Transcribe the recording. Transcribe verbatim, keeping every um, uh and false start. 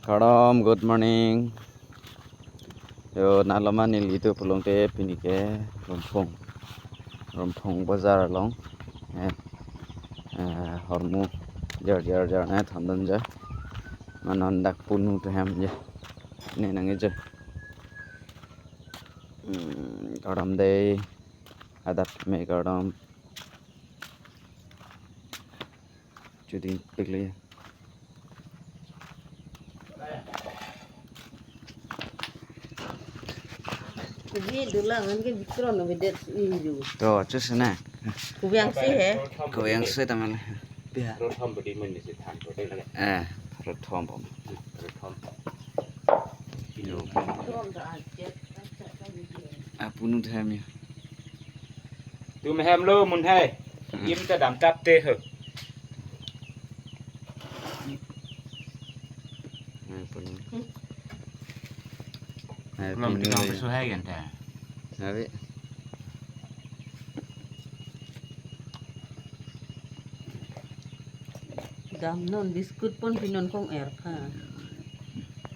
Kardom, good morning. Yo, naloma neli tu pulote pini ke Rumphung, Rumphung bazar along. Eh, eh, hormu jar jar jar ne thandon ja. Manon dak punu tu hem je. Ne nang je. Hmm, kardom dei. Adap me kardom. Shooting pik le. Ini dula ngan ke Bikron no bedet inju. To, chus na. Kubiang si he. Kubiang si taman. Bia. Rothom bodi mun ni si than to dei na. Eh, rothom bom. Rothom. Yo. Apunu tham ya. Tum hem lo mun hai. Hmm. Im ta dam tap te ho. Apunu. Belum Apunu kita ya. Masuk hai kan ta. Abi. Dam non biscuit pon pinon kong er pha.